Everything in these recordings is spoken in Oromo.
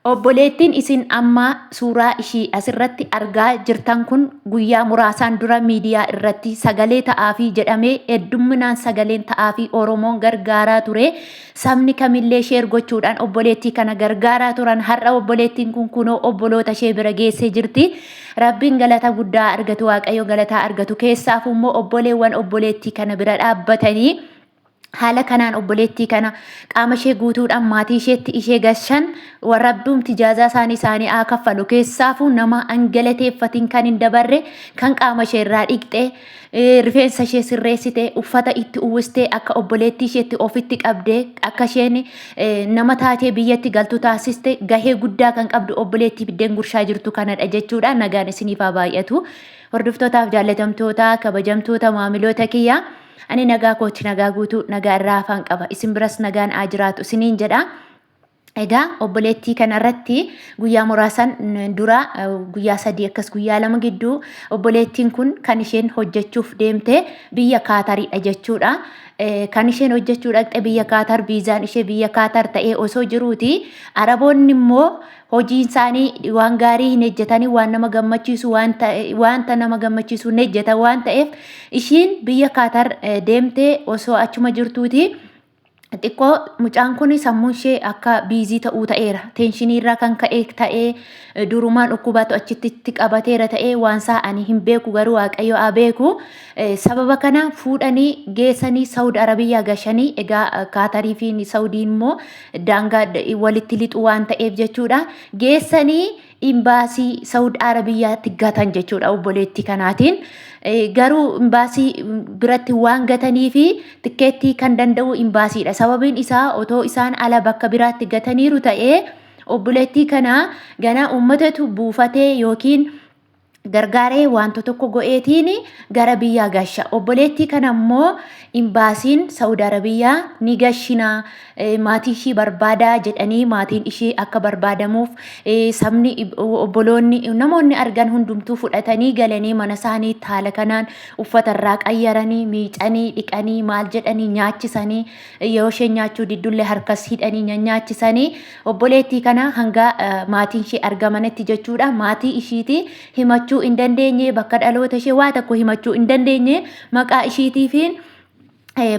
Obboleettiin isin amma suuraa ishii asirratti argaa jirtan kun guyyaa muraasaan dura miidiyaa irratti sagalee ta'aafii jedhamee heddumminaan sagaleen ta'aafii Oromoon gargaaraa ture. Sabni kamillee sheer gochuudhaan obboleettii kana gargaaraa turan. Har'a obboleettiin kun kunoo obboloota ishee bira geessee jirti. Rabbiin galata guddaa argatu, Waaqayyo galataa argatu. Keessaafuu immoo obboleewwan obboleettii kana bira dhaabbatanii haala kanaan obboleettii kana qaama ishee guutuudhaan maatii isheetti ishee gashan rabbumti jaazaa isaanii isaanii haa kaffalu. Keessaafuu nama an galateeffatiin kan hin dabarre kan qaama ishee irraa dhiqxe, rifeensa ishee sirreessite, uffata itti uwwistee akka obboleettii isheetti ofitti qabdee akka isheen nama taatee biyyatti galtu taasiste gahee guddaa kan qabdu obboleettii biddeen gurshaa jirtu kanadha jechuudha. Nagaan isiniif haa baay'atu. Hordoftootaaf jaallatamtoota kabajamtoota maamiloota kiyyaa. Ani nagaa kooti, nagaa guutuu, nagaa irraa hafaan qaba. Isin biras nagaan haa jiraatu isiniin jedha. Egaa obboleettii kanarratti guyyaa muraasan dura, guyyaa 3 akkas guyyaa 2 gidduu, obboleettiin kun kan isheen hojjechuuf deemte biyya Kaatariidha jechuudha. Kan isheen hojjechuu dhaqxe biyya Kaatar, viizaan ishee biyya Kaatar ta'ee osoo jiruuti Araboonni immoo hojiin isaanii waan gaarii hin hojjetanii, waan nama gammachiisu wanta nama gammachiisu hin hojjetan waan ta'eef ishiin biyya Kaatar deemtee osoo achuma jirtuuti xiqqoo mucaan kun sammuun ishee akka biizii ta'uu ta'eera. Teenshinii irraa kan ka'e ta'ee, durumaan dhukkubatu achitti itti qabateera ta'ee, waan isaa ani hin beeku, garuu Waaqayyo haa beeku. Sababa kana fuudhanii geessanii Saudi Arabiyyaa gashanii. Egaa Kaatarii fi Saudiin immoo daangaa walitti lixu waan ta'eef jechuudha. Geessanii imbaasii Saudi Arabiyyaatti gatan jechuudha obboleettii kanaatiin. Garuu imbaasii biratti waan gatanii fi tikkeettii kan danda'u imbaasiidha. Sababiin isaa otoo isaan ala bakka biraatti gataniiru ta'ee obboleettii kana ganaa uummatatu buufatee yookiin gargaaree wanta tokko go'eetiin gara biyyaa gasha. Obboleettii kana immoo imbaasiin Saudi Arabiyyaa ni gashina, maatii ishii barbaadaa jedhanii maatiin ishii akka barbaadamuuf sabni, obboloonni, namoonni argan hundumtuu fudhatanii galanii mana isaaniitti haala kanaan uffata irraa qayyaranii, miicanii, dhiqanii, maal jedhanii nyaachisanii, yoo isheen nyaachuu diddullee harkas hidhanii nyaachisanii obboleettii kana hanga maatiin ishee argamanitti jechuudha. Maatii ishiiti himachuu hin dandeenye, bakka dhaloota ishee waa tokko himachuu hin dandeenye. Maqaa ishiitiifiin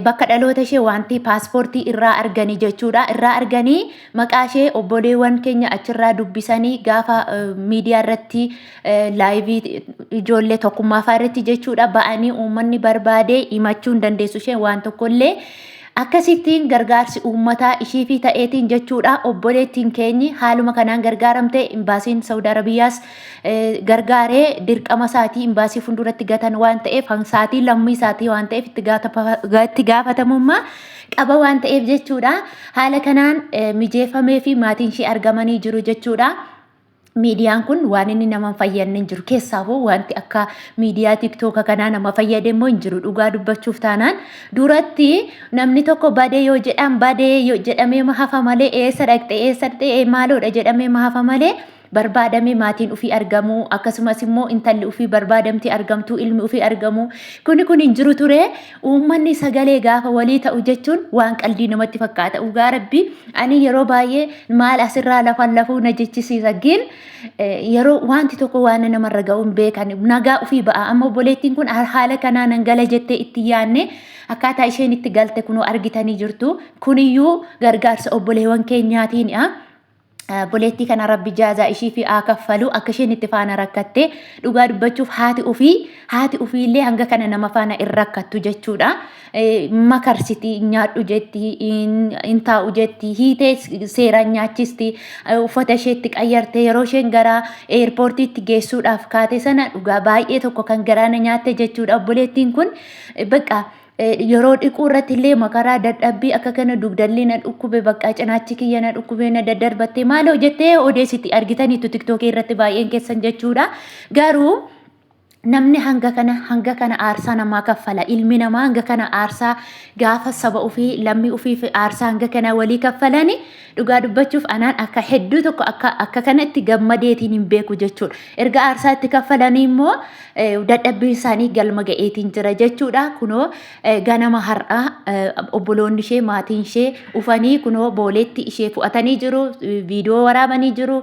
bakka dhaloota ishee wanti paaspoortii irraa arganii jechuudha. Irraa arganii maqaa ishee obboleewwan keenya achirraa dubbisanii gaafa miidiyaa irratti laayivii ijoollee tokkummaa fa'aa irratti jechuudha ba'anii uummanni barbaadee himachuu hin dandeessu isheen waan tokkollee. Akkasittiin gargaarsi uummataa ishiifii ta'eetiin jechuudha obboleettiin keenyi haaluma kanaan gargaaramte. Imbaasiin Saudi Arabiyyaas gargaaree dirqama isaatii imbaasii fuulduratti gatan waan ta'eef, saatii lammii isaatii waan ta'eef itti gaafatamummaa qaba waan ta'eef jechuudha. Haala kanaan mijeeffamee fi maatiin ishee argamanii jiru jechuudha. Miidiyaan kun waan inni nama hin fayyadne hin jiru. Keessaafuu wanti akka miidiyaa tiktooka kanaa nama fayyade immoo hin jiru. Dhugaa dubbachuuf taanaan duratti namni tokko badee yoo jedhan badee yoo jedhamee ma hafa malee, eessa dhaqxe, eessa dhaqxe, maaloodha jedhamee ma hafa malee, barbaadamee maatiin ofii argamuu, akkasumas immoo intalli ofii barbaadamtee argamtuu, ilmi ofii argamuu, kuni kun hin jiru ture. Uummanni sagalee gaafa walii ta'u jechuun waan qaldii namatti fakkaata. Dhugaa Rabbii, ani yeroo baay'ee maal asirraa lafan lafuu na jechisiisa gin yeroo wanti tokko waan namarra ga'u hin beekan nagaa ofii ba'a. Amma obboleettiin kun haala kanaan nan gala jettee itti yaanne, akkaataa isheen itti galte kunoo argitanii jirtu. Kuniyyuu gargaarsa obboleewwan keenyaatiin. Obboleettii kana Rabbi jaazaa ishii fi haa kaffalu. Akka isheen itti faana rakkatte dhugaa dubbachuuf haati ofii illee hanga kana nama faana hin rakkattu jechuudha. Makarsiti, nyaadhu jetti, hin taa'u jetti, hiitee seeraan nyaachisti, uffata isheetti qayyarte yeroo isheen gara eerpoortiitti geessuudhaaf kaate sana dhugaa baay'ee tokko kan garaana nyaatte jechuudha obboleettiin kun. Bakka yeroo dhiquu irratti illee makaraa dadhabbii akka kana dugdalli na dhukkube, bakka cinaachi kiyya na dhukkube, na daddarbattee maaloo jettee odeessiti, argitaniitu tiktookii irratti baay'een keessan jechuudha. Garuu Namni hanga kana hanga kana aarsaa namaa kaffala. Ilmi namaa hanga kana aarsaa gaafa saba ofii lammii ofiif aarsaa hanga kana walii kaffalani dhugaa dubbachuuf anaan akka hedduu tokko akka akka kanatti gammadeetiin hin beeku jechuudha. Erga aarsaa itti kaffalanii immoo dadhabbiin isaanii galma ga'eetiin jira jechuudha. Kunoo ganama har'aa obboloonni ishee maatiin ishee ufanii kunoo booleetti ishee fu'atanii jiru. Viidiyoo waraabanii jiru.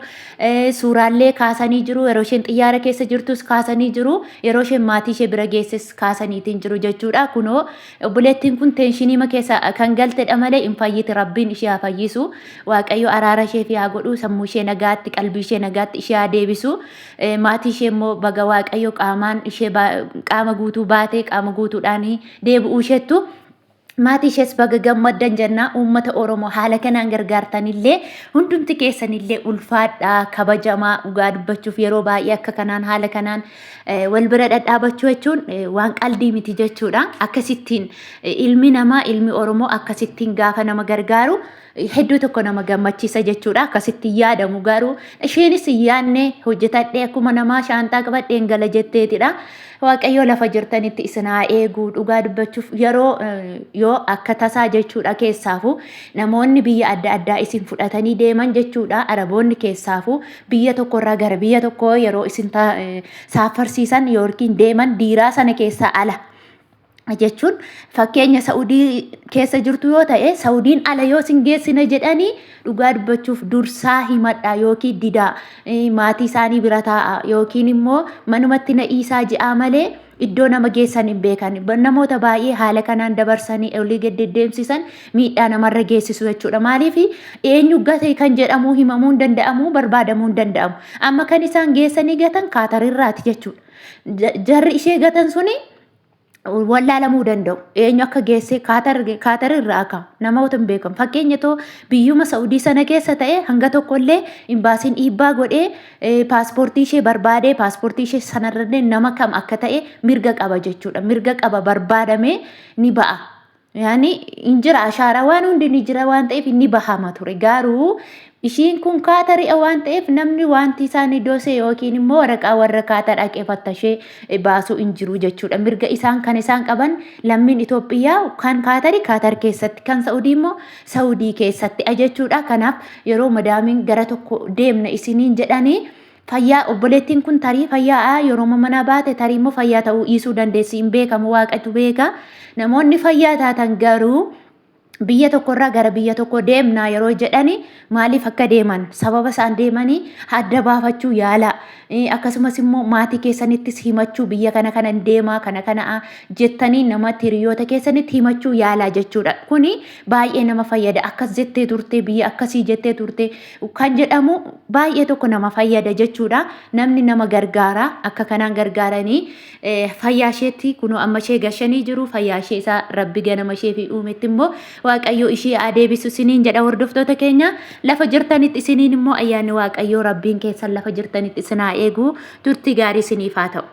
Suuraallee kaasanii jiru. Yeroo isheen xiyyaara keessa jirtus kaasanii jiru. Yeroo isheen maatii ishee bira geesses kaasaniitiin jiru jechuudha. Kunoo obboleettiin kun teenshinii keessa kan galtedha malee hin fayyiti. Rabbiin ishee haa fayyisu. Waaqayyo araara isheef haa godhu. Sammuu ishee nagaatti, qalbii ishee nagaatti ishee haa deebisu. Maatii ishee immoo baga Waaqayyo qaamaan ishee qaama guutuu baatee qaama guutuudhaan deebi'uu isheettu maatii ishees baga gammaddan jenna. Uummata Oromoo haala kanaan gargaartanillee hundumti keessanillee ulfaadhaa kabajamaa. Dhugaa dubbachuuf yeroo baay'ee akka kanaan haala kanaan wal bira dhadhaabachuu jechuun waan qaldii miti jechuudha. Akkasittiin ilmi namaa ilmi Oromoo akkasittiin gaafa nama gargaaru hedduu tokko nama gammachiisa jechuudha. Akkasitti hin yaadamu garuu isheenis hin yaadne hojjetadhee akkuma namaa shaanxaa qabadheen gala jetteetidha. Waaqayyo lafa jirtanitti isin haa eegu. Dhugaa dubbachuuf yeroo yoo akka tasaa jechuudha keessaafu namoonni biyya adda addaa isin fudhatanii deeman jechuudha. Araboonni keessaafu biyya tokkorraa gara biyya tokkoo yeroo isin saaffarsiisan yookiin deeman diiraa sana keessaa ala jechuun fakkeenya Sa'udii keessa jirtu yoo ta'e Sa'udiin ala yoo isin geessina jedhanii dhugaa dubbachuuf dursaa himadha yookiin didaa maatii isaanii bira taa'a yookiin immoo manumatti na dhiisaa je'aa malee iddoo nama geessan hin beekan. Namoota baay'ee haala kanaan dabarsanii olii gad deddeemsisan miidhaa namarra geessisu jechuudha. Maaliif eenyu gate kan jedhamu himamuu hin danda'amu barbaadamuu hin danda'amu. Amma kan isaan geessanii gatan kaatarirraati jechuudha. Jarri ishee gatan suni wallaalamuu danda'u. Eenyu akka geesse kaatar irraa akka namoota hin beekamu. Fakkeenya too biyyuma Sa'udii sana keessa ta'e hanga tokkollee imbaasiin dhiibbaa godhee paaspoortii ishee barbaadee paaspoortii ishee sanarrallee nama kam akka ta'e mirga qaba jechuudha. Mirga qaba barbaadamee ni ba'a. Yaani hin jira ashaaraa waan hundi ni jira waan ta'eef ni bahama ture. Garuu ishiin kun kaatari'a waan ta'eef namni wanti isaanii dosee yookiin immoo waraqaa warra kaatar dhaqee fattashee baasuu hin jiru jechuudha. Mirga isaan kan isaan qaban lammiin Itoophiyaa kan kaatari kaatar keessatti kan Sa'udii immoo Sa'udii keessatti jechuudha. Kanaaf yeroo madaamiin gara tokko deemna isiniin jedhanii Fayyaa obboleettiin kun tarii fayyaa yeroo manaa baate tarii immoo fayyaa ta'uu dhiisuu dandeessi hin beekamu waaqatu beeka. Namoonni fayyaa taatan garuu biyya tokkorraa gara biyya tokko deemna yeroo jedhani maaliif akka deeman sababa isaan deemanii adda baafachuu yaala. Akkasumas immoo maatii keessanittis himachuu biyya kana kanan deemaa kana kana jettanii namatti hiriyoota keessanitti himachuu yaalaa jechuudha. Kuni baay'ee nama fayyada. Akkas jettee turte biyya akkasii jettee turte kan jedhamu baay'ee tokko nama fayyada jechuudha. Namni nama gargaara. Akka kanaan gargaaranii fayyaa isheetti kunoo amma ishee gashanii jiru. Fayyaa ishee isaa rabbi ganama ishee fi uumetti immoo Waaqayyoo ishee haa deebisu isiniin jedha hordoftoota keenya. Lafa jirtanitti isiniin immoo ayyaanni Waaqayyoo rabbiin keessan lafa jirtanitti isin haa eegu. Turtii gaarii isiniif haa ta'u.